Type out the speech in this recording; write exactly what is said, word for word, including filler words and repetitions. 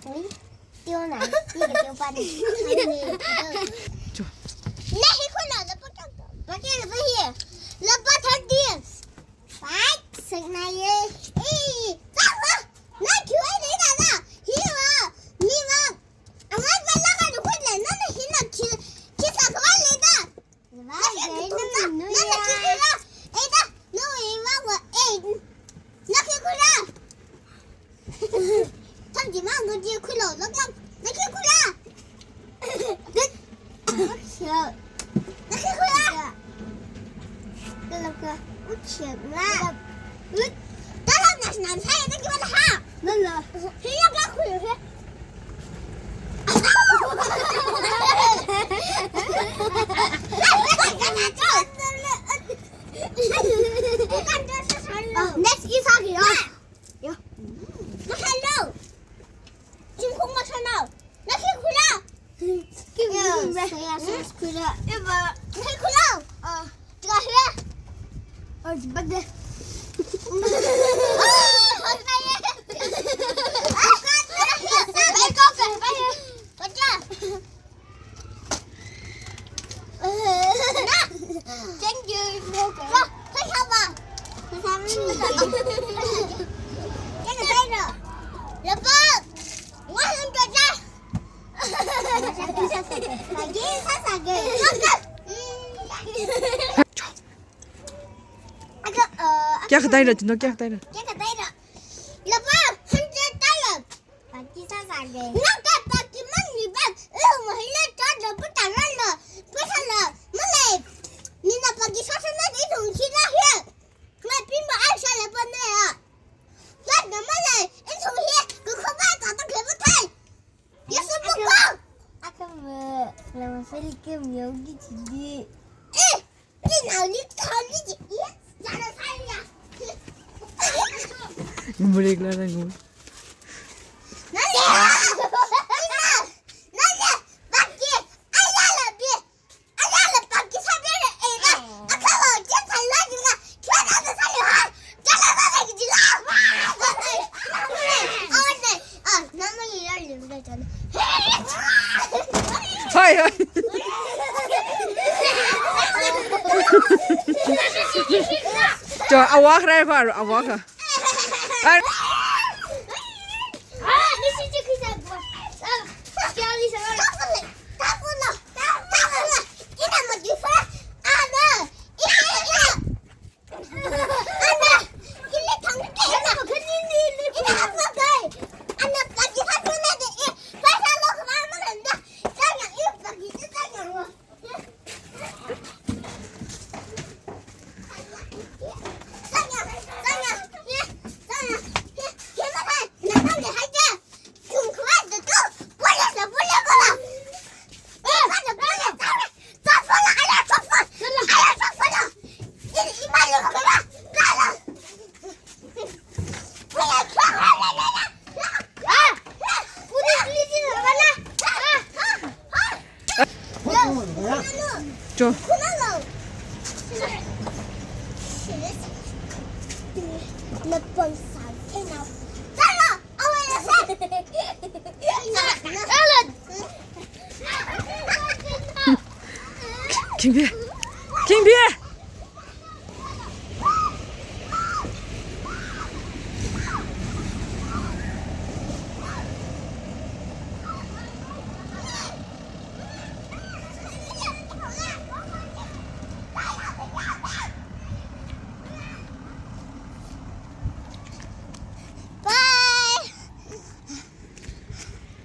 Ui, teo na, ni ka teo pa ni. Na hi khula, lapa kya? Lapa kya, lapa hi? Lapa thirty. Pai, sakna ye. Eh, ta wa. Na kyu ai de na na. Hi wa. Ni wa. Amai pa la ka du khule, na na hi na ki, ki sa ka le da. Next is Hagi, ah. Ya. Mahalo. Jingkong masana. Naki kula. Ya, saya sus kula. Ya, ba. Naki kula. Ah, tiga ya. Oh, cepat deh. Thank you. Wah, hai haba. Kena taina. Lepas. Wah, lepas dah. Lagi sasa ke. Ada, eh, kya kataira, Tino, kya kataira? Kya kataira. Lepas, hundred taira. Paki sāsāge. Naka paki manli bak, eh, mahila cha da puta lala, puta la, malai. Nina paki sāsāna de thong chila he. Ngai pima ai sāla pa ne ya. Cha da malai, eh, thong he, ku khoba ta ta ke putai. Yes, puko. Aka me, lama feli ke myogi chidi. Eh, Ngumrik la ngum. Hai, hai. Cho, awak rai pa, awak ha. Hai. Cho. Kingphi. Kingphi.